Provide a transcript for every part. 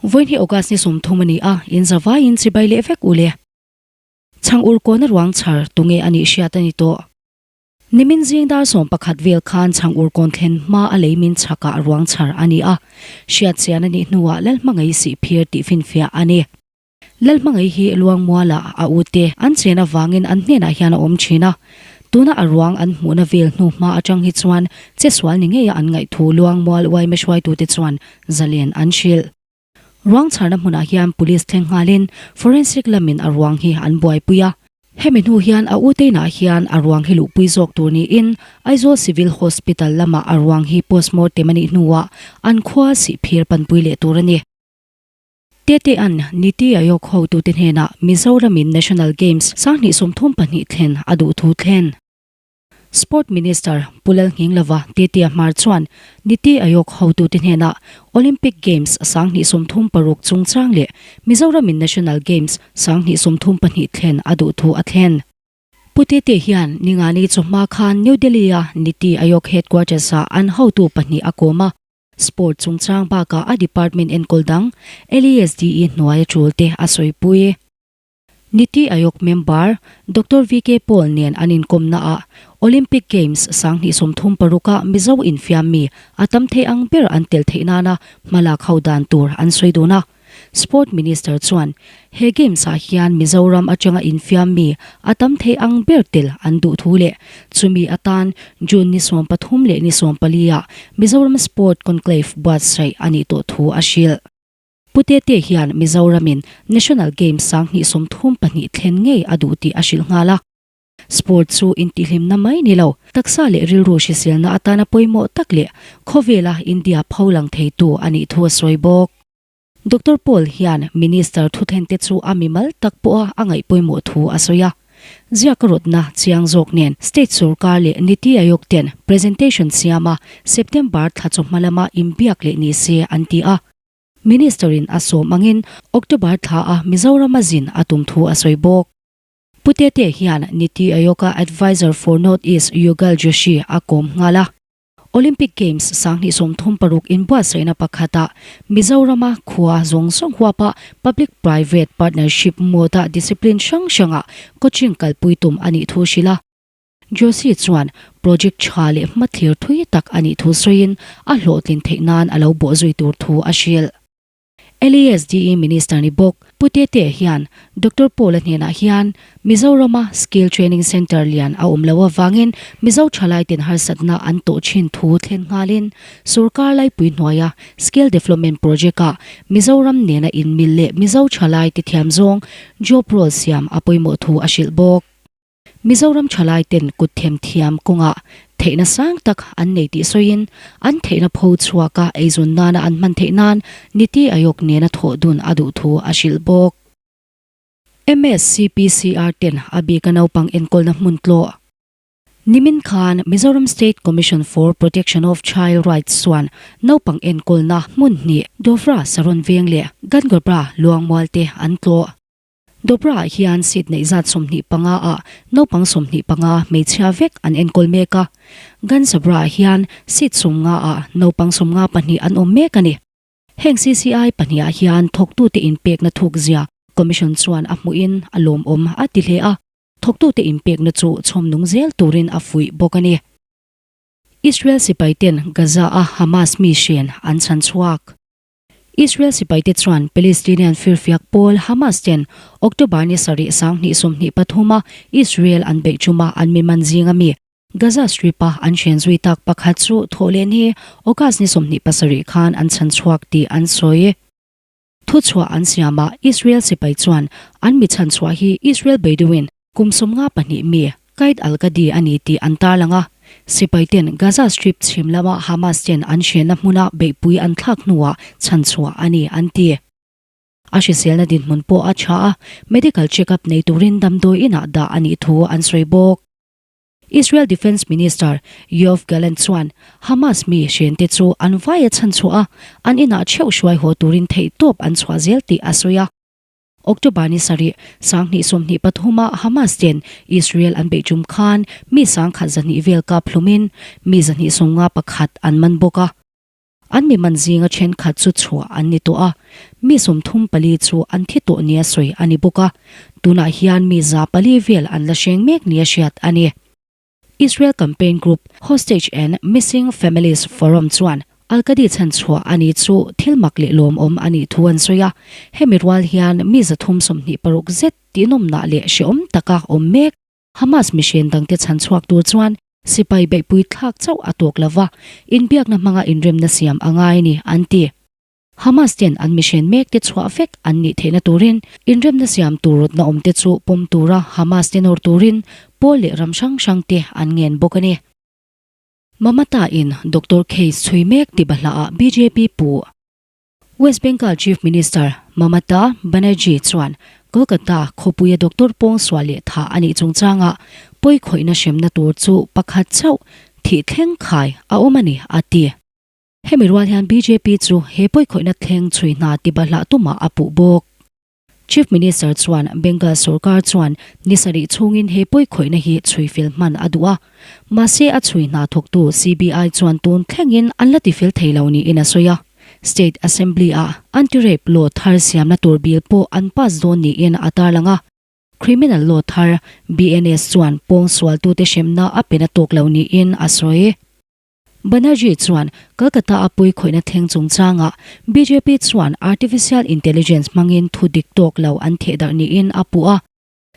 Vawiin hi August ni 30 a ni a, in zavaiin chibai leh vek u le. Chhang ur kawna ruang chhar tunge a nih hriat a ni tawh. Nimin zing dar 11 vel khan chhang ur kawn thlen hma a lei min chhakah ruang chhar a ni a, hriat chian a nih hnuah Lalhmangaih sihphir tih finfiah a ni. Lalhmangaih hi Luangmuala a ute an chen avangin an hnenah hian a awm thin a, tuna a ruang an hmuhna vel hnu hma atang hi chuan chesual ni ngeia an ngaihthu Luangmual uaime hruaitute chuan zalen an hrilh. Ruang chharna hmunah hian police thleng nghalin forensic lamin a ruang hi an buaipui a. Hemi hnu hian a uteinah hian a ruang hi luhpui zawk tur niin Aizawl Civil Hospital lamah a ruang hi postmortem a nih hnuah an khua sihphir panpui leh tur a ni. Tetea'n Niti Aayog hotute hnenah Mizoramin National Games 2034 thlen a duh thu thlen. Sport Minister Pu Lalnghinglova Tetea Hmar chuan Niti Aayog hotute hnenah Olympic Games 2036 chungchang leh Mizoramin National Games 2032 thlen a duh thu a thlen. Pu Tete hian Ningani chawhma khan New Delhi-a Niti Aayog Headquarters-ah an hotu pahnih a kawm a. Sport chungchang bakah a department enkawl dang LESDE hnuaia tul te a sawipui. Niti Aayog member Doctor VK Paul nen an inkawmna ah Olympic Games 2036 ah Mizo infiam mi a tam thei ang ber an tel theih nana hmalak ho dan tur an sawi dun a. Sport Minister chuan he Games ah hian Mizoram atanga infiam mi a tam thei ang ber tel an duh thu leh chumi atan June ni 13 leh ni 14 ah Mizoram Sport Conclave buatsaih a nih tawh thu a hrilh. Pu Tete hian Mizoramin National Games 2032 thlen ngei a duh tih a hrilh nghal a. Sport chu intihhlimna mai ni lo, taksa leh rilru hriselna atana pawimawh tak leh khawvela India pholang theitu a nih thu a sawi bawk. Doctor Paul hian Minister thuthlente chu a mimal tak pawha a ngaih pawimawh thu a sawi a. Ziak rawtna chiang zawk nen State sorkar leh Niti Aayog ten presentation siama September thla chawhma lama inbiak leh ni se an ti a. Minister in a sawm angin October thla a Mizoram a zin a tum thu a sawi bawk. Pu Tete hian Niti Aayog-a Advisor for North East Yugal Joshi a kawm nghal a. Olympic Games 2036 inbuatsaihna pakhatah Mizorama khua zawng zawng huapa Public Private Partnership mode-a discipline hrang hranga coaching kalpui tum a nih thu hrilh a. Joshi chuan project tha leh hmathlir thui tak a nih thu sawiin a hlawhtlin theih nan a lo bawhzui tur thu a hrilh. LASDE Minister ni bawk Pu Tete hian Doctor Paul-a hnenah hian Mizorama Skill Training Centre lian a awm loh avangin Mizo thalaiten harsatna an tawh thin thu thlen nghalin sorkar laipui hnuaia Skill Development Project-ah Mizoram nena inmil leh Mizo thalaite thiam zawng job role siam a pawimawh thu a hrilh bawk. Mizoram thalaiten kut themthiam kawngah theihna sang tak an nei tih sawiin an theihna pho chhuaka eizawn nana an hman theih nan Niti Aayog nena thawh dun a duh thu a hrilh bawk. MSCPCR ten a bika naupang enkawlna hmun tlawh. Nimin khan Mizoram State Commission for Protection of Child Rights chuan naupang enkawlna hmun hnih Dofra Saron Veng leh Gangabra Luangmual te an tlawh. Dobra ah hian seat neih zat 25 ah naupang 25 hmeichhia vek an enkawl mek a. Gansabra ah hian seat 50 ah naupang 52 an awm mek a ni. Heng CCI pahnih ah hian thawktute inpekna thukzia Commission chuan a hmuhin a lawmawm a ti hle a, thawktute inpekna chu chhawmnung zel turin a fuih bawk a ni. Israel sipaiten Gaza-a Hamas mi hren an chhan chhuak. Israel sipaite chuan Palestinian firfiak pawl Hamas ten October ni sarih 2023 a Israel an beih ṭuma an mi man zinga mi Gaza Strip-a an hren zui tak pakhat chu thawh leh ni August ni 27 khan an chhan chhuak tih an sawi. Thuchhuah an siamah Israel sipai chuan an mi chhan chhuah hi Israel Bedouin Kum 52 mi Qaid al-Qadi a ni tih an tarlang a, sipaiten Gaza Strip chhim lama Hamas ten an hrenna hmuna beihpui an thlak hnuah chhanchhuah a ni an ti. A hriselna dinhmun pawh a tha a, medical check-up nei turin damdawi inah dah a nih thu an sawi bawk. Israel Defence Minister Yoav Gallant chuan Hamas mi hrente chu an vaia chhanchhuah a, an inah theuh hruai haw turin theihtawp an chhuah zel tih a sawi a. October ni sarih, 2023 a Hamas ten Israel an beih tum khan mi 10,200 vel kap hlumin mi 251 an man bawk a. An mi man zinga thenkhat chu chhuah an ni tawh a, mi 34 chu an thi tawh nia sawi a ni bawk a, tunah hian mi 400 vel an la hreng mek nia hriat a ni. Israel campaign group Hostage and Missing Families Forum chuan Al-Qadi chhanchhuah a ni chu thil mak leh lawmawm a nih thu an sawi a, hemi rual hian mi 326 zet tihnawmnah leh hrehawm taka awm mek Hamas mihring dangte chhanchhuak tur chuan sipai beihpui thlak chauh a tawk lova, inbiakna hmanga inremna siam a ngai a ni, an ti. Hamas ten an mihring mek te chhuah vek an nih theihna turin inremna siam tur rawtna awm te chu pawm tura Hamas te nawr turin pawl leh ram hrang hrang te an ngen bawk a ni. Mamata in Doctor case chhui mek ti bahlaah bjp pu West Bengal Chief Minister Mamata Banerjee chuan Kolkata khawpuia doctor pawngsual leh thah a nih chungchangah pawikhawihna hremna tur chu pakhat chauh thih thleng khai a awm a ni a ti. Hemi rual hian bjp chu he pawikhawihna thleng chhui hna ti bahlah tumah a puh bawk. Chief Minister chuan Bengal sorkar chuan ni sarih chhungin he pawikhawihna hi chhui fel hman a duh a, mahse a chhui hna thawktu CBI chuan tun thlengin an la tifel thei lo niin a sawi a. State Assembly-ah anti-rape law thar siamna tur bill pawh an pass dawn niin a tarlang a. Criminal law thar BNS chuan pawngsualtute hremna a pe na tawk lo niin a sawi. Banerjee chuan Kolkata-a puikhawihna thleng chungchangah bjp chuan artificial intelligence hmangin thu dik tawk lo an thehdarh niin a puh a.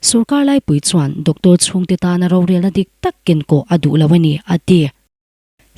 Sorkar laipui chuan doctor chhungte tana rorelna dik tak kenkawh a duh lo a ni, a ti.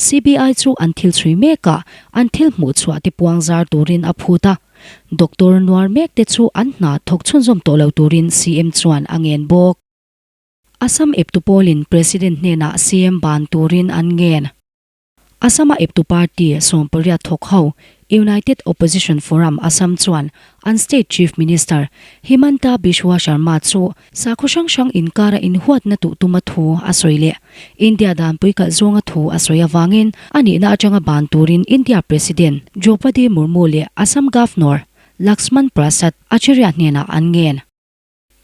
CBI chu an thil chhui mekah an thil hmuhchhuah te puang zar turin a phut a. Doctor nuar mek te chu an hna thawk chhunzawm tawh lo turin CM chuan a ngen bawk. Assam eptu pawlin President hnenah CM ban turin an ngen. Assam-a eptu party 18 thawk ho United Opposition Forum Assam chuan an state Chief Minister Himanta Biswa Sarma chu sakhaw hrang hrang inkara inhuatna tuh tuma thu a sawi leh India danpui kalh zawnga thu a sawi avangin a nihna atanga ban turin India President Droupadi Murmu leh Assam Governor Laxman Prasad Acharya hnenah an ngen.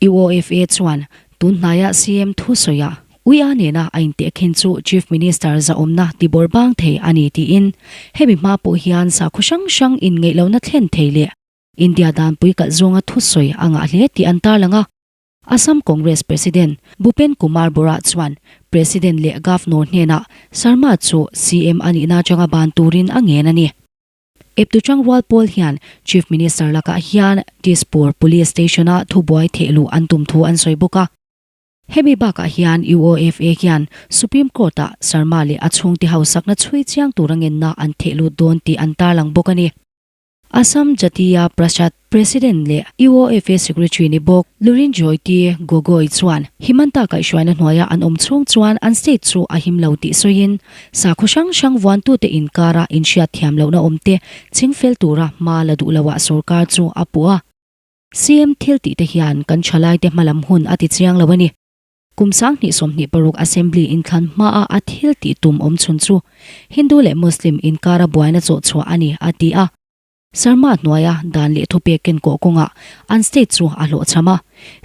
UOFA chuan tun hnaia CM thusawiah Uia nena a intehkhin chu Chief Minister zahawmna tibawr bang thei a ni tiin hemi hma pawh hian sakhaw hrang hrang inngeihlohna thlen thei leh India danpui kalh zawnga thusawi a ngah hle tih an tarlang a. Assam Congress President Bhupen Kumar Borah chuan President leh Governor hnenah Sarma chu CM a nihna atanga ban turin a ngen a ni. Eptu Changrual pawl hian Chief Minister lakah hian Dispur Police Station-a thubuai thehluh an tum thu an sawi bawk a. Hemi bakah hian UOFA hian Supreme Court-ah Sarma leh a chhungte hausakna chhui chiang tura ngenna an thehlut dawn tih an tarlang bawk a ni. Assam Jatiya Prasad President leh UOFA Secretary ni bawk Lurin Jyoti Gogoi chuan Himanta kaihhruaina hnuaia an awm chhung chuan an state chu a him lo tih sawiin sakhaw hrang hrang vuantute inkara inhriat thiam lohna awmte chingfel tura hma la duh loah sorkar chu a puh a. CM thil tihte hian kan thalaite hmalam hun a ti chiang lo a ni. Kum 2026 Assembly inthlan hmaa a thil tih tum awm chhun chu Hindu leh Muslim inkara buaina chawhchhuah a ni, a ti a. Sarma hnuaia dan leh thupek kenkawh kawngah an state chu a hlawhchham a,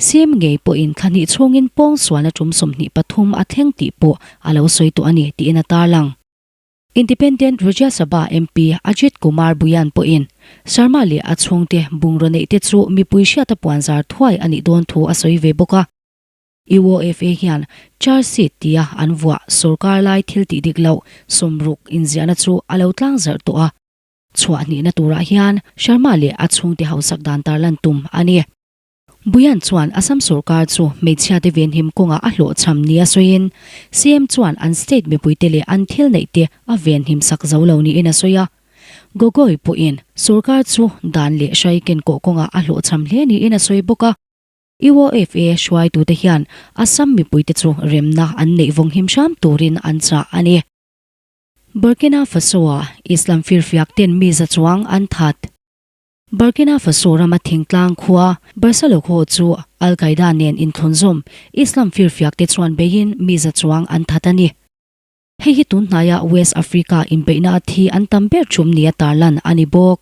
CM ngei pawhin thla hnih chhungin pawng sualna tum 23 a thleng tih pawh a lo sawi tawh a ni tiin a tarlang. Independent Rajya Sabha MP Ajit Kumar Bhuyan pawhin Sarma leh a chhungte bungraw neihte chu mipui hriata puanzar thuai a nih dawn thu a sawi ve bawk a. UOFA hian charge sheet tia an vuah sorkar lai thil tih dik loh 60 inziahna chu a lo tlangzarh tawh a. Chhuah hnihna turah hian Sharma leh a chhungte hausak dan tarlan tum a ni. Bhuyan chuan Assam sorkar chu hmeichhiate venhim kawngah a hlawhchham nia sawiin CM chuan an state mipuite leh an thil neihte a venhim sak zo lo niin a sawi a. Gogoi pawhin sorkar chu dan leh hrai kenkawh kawngah a hlawhchham hle niin a sawi bawk a. UOFA hruaitute hian Assam mipuite chu remna an neih vawnghim hram turin an chah a ni. Burkina Faso-a Islam firfiak ten mi za chuang an that. Burkina Faso rama thingtlang khua Barsalogho chu Al Qaeda nen inthlunzawm Islam firfiak te chuan beiin mi za chuang an that a ni. Hei hi tun hnaia West Africa inbeihna a thi an tam ber thum nia tarlan a ni bawk.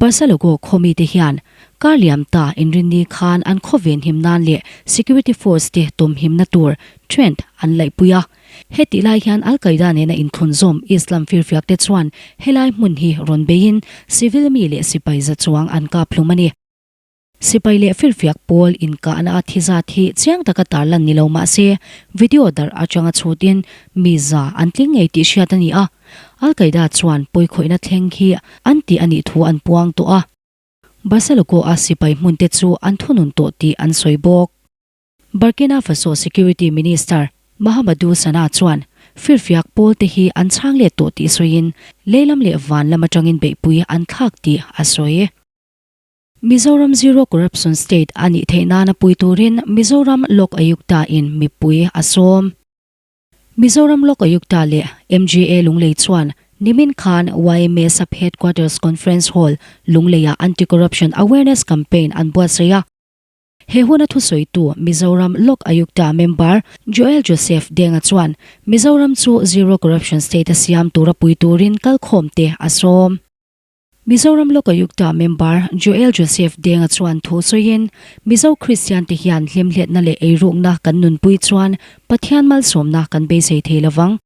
Barsalogho khaw mite hian kar liam ta inrinni khan an khaw venhim nan leh security force te tawmhimna tur trend an laihpui a. Hetih lai hian Al Qaeda nena inthlunzawm Islam firfiak te chuan helai hmun hi rawn beiin civil mi leh sipai za chuang an kap hlum a ni. Sipai leh firfiak pawl inkahna a thi zat hi chiang taka tarlan ni lo mah se, video darh atanga chhutin mi za an tling ngei tih hriat a ni a. Al Qaeda chuan pawikhawihna thleng hi an tih a nih thu an puang tawh a. Barsalogho-a sipai hmunte chu an thunun tawh tih an sawi bawk. Burkina Faso Security Minister Mahamadou Sana chuan firfiak pawlte hi an chhang let tawh tih sawiin leilam leh van lam atangin beihpui an thlak tih a sawi. Mizoram Zero Corruption State a nih theih nana pui turin Mizoram Lok Ayukta in mipui a sawm. Mizoram Lok Ayukta leh MGA Lunglei chuan nimin khan yma Sub Headquarters Conference Hall Lungleiah Anti-Corruption Awareness Campaign an buatsaih a. He huna thusawitu Mizoram Lok Ayukta member Joel Joseph Denga chuan Mizoram chu Zero Corruption State a siam tura pui turin kalkhawmte a sawm. Mizoram Lokayukta member Joel Joseph Denga chuan thu sawiin, Mizo Kristian te hian hlimhletna leh eirukna kan nunpui chuan Pathian malsawmna kan beisei thei lovang.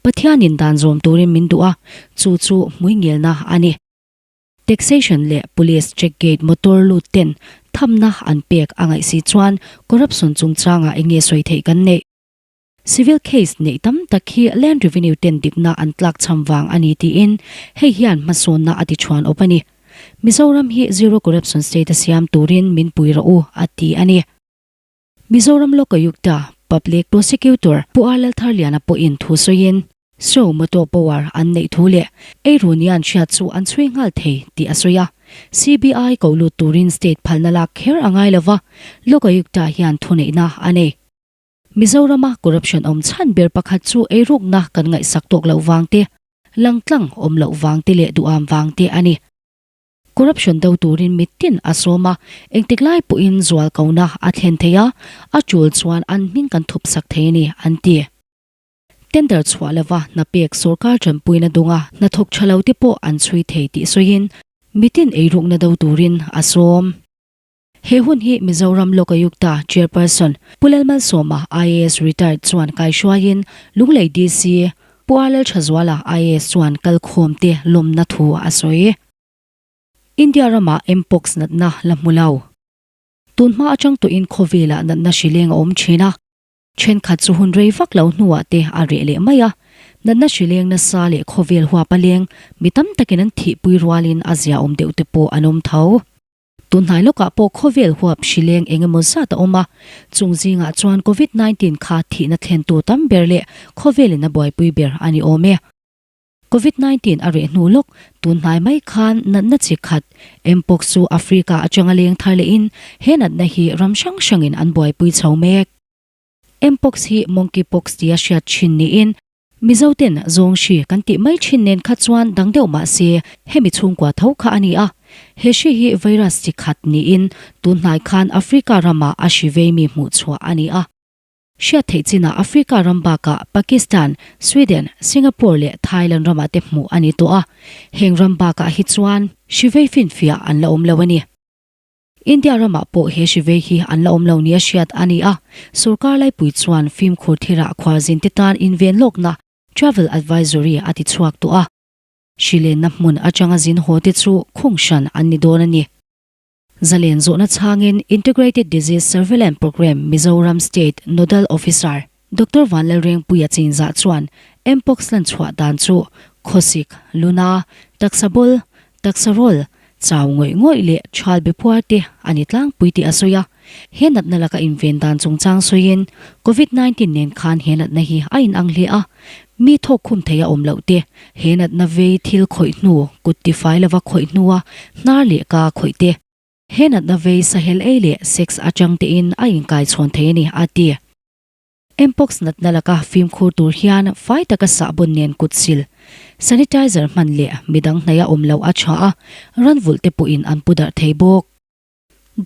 Pathianin dan zawm turin min duh a, chu chu hmuingelna a ni. Taxation leh Police check gate motor lut ten thamna an pek a ngaih si chuan corruption chungchangah enge sawi theih kan neih? Civil case neih tam tak hi Land Revenue ten dikna an tlak cham vang a ni tiin hei hian hmasawnna a ti chhuan awp a ni. Mizoram hi Zero Corruption State a siam turin min pui rawh u, a ti a ni. Mizoram Lokayukta Public Prosecutor Pu R Laltharliana pawhin thu sawiin, Show motor power an neih thu leh eiru nia an hriat chu an chhui nghal thei tih a sawi a. CBI ko lut turin state phalna lak kher a ngai lova, Lokayukta hian thuneihna a nei. Mizorama corruption awm chhan ber pakhat chu eirukna kan ngaihsak tawk loh vang te, langtlang awm loh vang te leh duham vang te a ni. Corruption do turin mitin a sawm a, engtik lai pawhin zualkona a thlen thei a, a tul chuan an hming kan thup sak thei a ni, an ti. Tender chhuah lova hna pek sorkar tanpuina dunga hnathawk tha lo te pawh an chhui thei tih sawiin mitin eirukna do turin a sawm. He hun hi Mizoram Lokayukta Chairperson Pu Lalmalsawma IAS Retired chuan kaihruaiin Lunglei DC Pu Arlalthazuala IAS chuan kalkhawmte lawmna thu a sawi. India ramah Mpox natna la hmu lo. Tunhma atang tawhin khawvelah natna hrileng a awm thin a. Thenkhat chu hun rei vak lo hnuah te a reh leh mai a. Natna hrileng nasa leh khawvel huap a leng mi tam takin an thihpui rualin a ziaawm deuh te pawh an awm tho. Tunhnai lawkah pawh khawvel huap hrileng eng emaw zat a awm a, chung zingah chuan Covid 19 kha thihna thlentu tam ber leh khawvelin a buaipui ber a ni awm e. Covid 19 a reh hnu lawk, tunhnai mai khan natna chi khat, Mpox chu Africa atanga leng thar lehin he natna hi ram hrang hrangin an buaipui chho mek. Mpox hi Monkeypox tia hriat thin niin Mizo ten zawng hri kan tih mai thin nen kha chuan dang deuh mah se hemi chhungkua tho kha a ni a. He hri hi virus chi khat niin tun hnai khan Africa ramah a hri vei mi hmuh chhuah a ni a. Hriat theih chinah Africa ram bakah Pakistan, Sweden, Singapore leh Thailand ramah te hmuh a ni tawh a. Heng ram bakah hi chuan hri vei finfiah an la awm lo a ni. India ramah pawh he hri vei hi an la awm lo nia hriat a ni a, sorkar laipui chuan fimkhur thirah khualzin te tan inven lawkna Travel Advisory a ti chhuak tawh a. Hri lenna hmun atanga zin haw te chu khung hran an ni dawn a ni. Zalen zawhna chhangin Integrated Disease Surveillance Programme Mizoram State Nodal Officer Doctor Vanlalrengpuia Chinzah chuan Mpox lan chhuah dan chu khawsik, luna, taksa bawl, taksa rawl, chau ngawih ngawih leh thal be phuar te a ni tlangpui tih a sawi a. He natna laka inven dan chungchang sawiin Covid 19 nen khan he natna hi a inang hle a, mi thawk khum thei a awm loh te, he natna vei thil khawih hnu, kut tifai lova khawih hnua hnar leh ka khawih te, he natna vei sahel ei leh sex atang tein a inkaichhawn thei a ni, a ti. Mpox natna laka fimkhur tur hian fai taka sahbawn nen kut sil, sanitizer hman leh midang hnaih a awm loh a tha a, ranvulh te pawhin an pu darh thei bawk.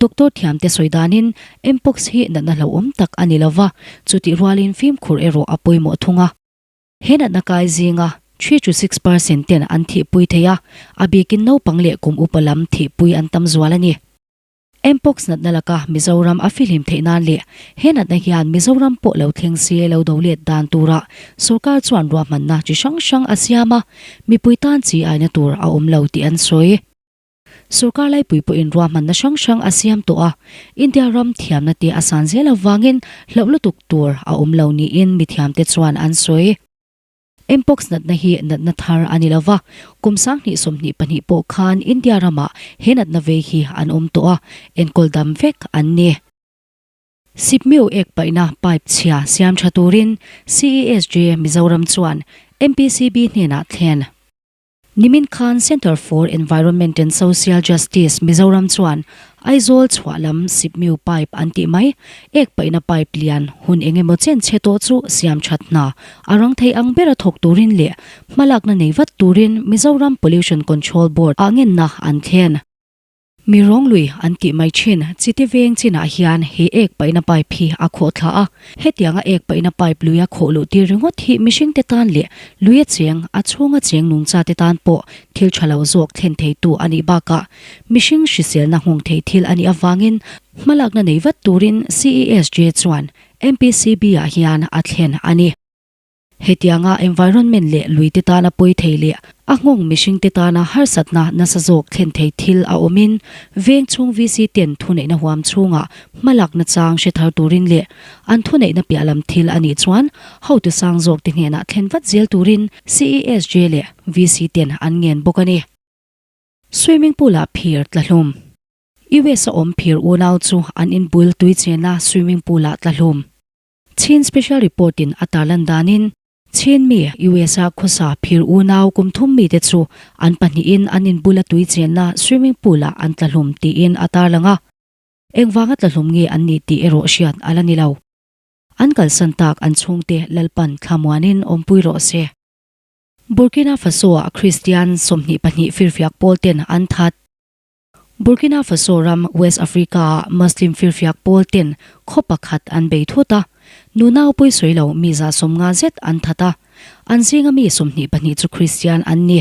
Doctor thiamte sawi danin Mpox hi natna hlauhawm tak a ni lova, chutih rualin fimkhur erawh a pawimawh thung a. He natna kai zinga. 3 to 6% ten an thihpui thei a, a bikin naupang leh kum upa lam thihpui an tam zual a ni. Mpox natna laka Mizoram a fihlim theih nan leh he natna hian Mizoram pawh lo thleng se lo do let dan tura sorkar chuan ruahmanna chi hrang hrang a siam a, mipui tan chi aina tur a awm lo tih an sawi. Sorkar laipui pawhin ruahmanna hrang hrang a siam tawh a, India ram thiamna te a san zel avangin hlauh lutuk tur a awm lo niin mithiamte chuan an sawi. Mpox natna hi natna thar a ni lova, kum 2022 pawh khan India ramah he natna vei hi an awm tawh a, enkawl dam vek an ni. Sipmiu ek paihna pipe chhia siam tha turin CESJ Mizoram chuan MPCB hnenah thlen. Nimin khan Centre for Environment and Social Justice Mizoram chuan Aizawl chhuah lam Sipmiu pipe an tih mai, ek paihna pipe lian hun eng emaw chen chhe tawh chu siam that hna a rang thei ang bera thawk turin leh hmalakna nei vat turin Mizoram Pollution Control Board ah ngenna an thlen. Mi rawng lui an tih mai thin chite veng chinah hian he ek paihna pipe hi a khawh thla a. Hetianga ek paihna pipe luia khawh luh tir ringawt hi mihringte tan leh luia cheng, a chhunga cheng nungchate tan pawh thil tha lo zawk thlen theitu a nih bakah mihring hriselna nghawng thei thil a nih avangin hmalakna nei vat turin CESJ chuan MPCB-ah hian a thlen a ni. Hetianga environment leh luite tana pawi thei leh a nghawng mihringte tana harsatna nasa zawk thlen thei thil a awmin veng chhung VC ten thuneihna huam chhungah hmalakna chang hre thar turin leh an thuneihna piah lam thil a nih chuan hotu sang zawkte hnenah thlen vat zel turin CESJ leh VC ten an ngen bawk a ni. Swimming pool-ah phir tla hlum. US a awm phir unau chu an inbul tui chenna swimming pool-ah tla hlum. Chin Special Report in a tarlan danin, Chin mi US-a khawsa phir unau kum thum mite chu an pahnihin an inbula tui chenna swimming pool-ah an tlahlum tiin a tarlang a. Engvanga tlahlum nge an nih tih erawh hriat a la ni lo. An kalsan tak an chhungte Lalpan thlamuanin awmpui rawh se. Burkina Faso-ah Kristian 22 firfiak pawl ten an that. Burkina Faso ram West Africa-ah Muslim firfiak pawl ten khaw pakhat an bei thut a, nunau pawisawi lo mi 150 zet an that a, an zinga mi 22 chu Kristian an ni.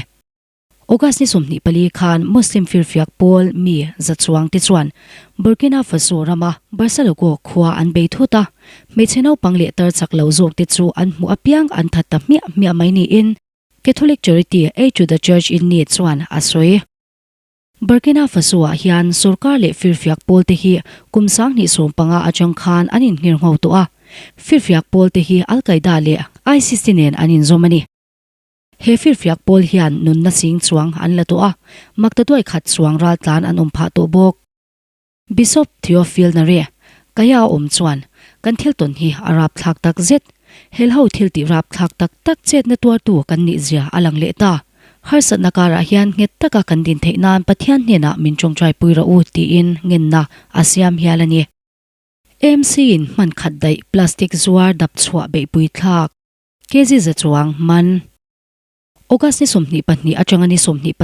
August ni 24 khan Muslim firfiak pawl mi 100 chuang te chuan Burkina Faso rama Barsalogho khua an bei thut a, hmeichhe naupang leh tar chak lo zawk te chu an hmuh apiang an that ta hmiah hmiah mai niin Catholic Charity Aid to the Church in Need chuan a sawi. Burkina Faso-ah hian sorkar leh firfiak pawlte hi kum 2015 atang khan an inhngir ngho tawh a, firfiak pawlte hi Al-Qaeda leh ISIS te nen an inzawm a ni. He firfiak pawl hian nunna sing chuang an la tawh a, maktaduai khat chuang raltlan an awm phah tawh bawk. Bishop Theophile Nare, Kaya a awm chuan, Kan thil tawn hi a rapthlak tak zet. Helho thil tih rapthlak tak tak chetna tuartu kan nih zia a lang leh ta. Harsatna karah hian nghet taka kan din theih nan Pathian hnenah min tawngtai pui rawh u tiin ngenna a siam hial a ni. AMC-in hman khat daih plastic zuar dap chhuah beihpui thlak kg za chuang man. August ni 22 atanga ni 27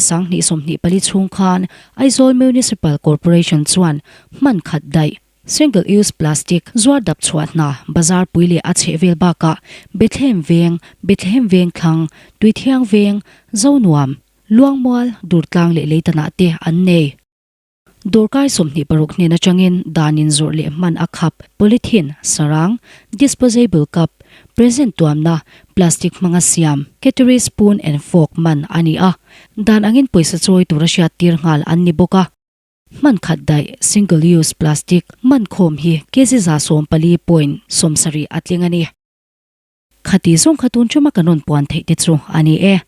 2024 chhung khan Aizawl Municipal Corporation chuan hman khat daih Single Use Plastic zuar dap chhuah hna bazar pui leh a chhehvel bakah Bethlehem Veng, Bethlehem Vengthlang, Tuithiang Veng, Zonuam, Luangmual, Durtlang leh Leitanah te an nei. Dawrkai 26 hnen atangin dan inzawrh leh hman a khap, polythene, sarang, disposable cup, present tuamna, plastic hmanga siam, cutlery spoon and fork man a ni a, dan angin pawisa chawi tura hriattir nghal an ni bawk a. Hman khat daih, single use plastic, man khawm hi kg 114.70 a tling a ni. Khati zawng kha tun tuma kan rawn puan theih te chu a ni e.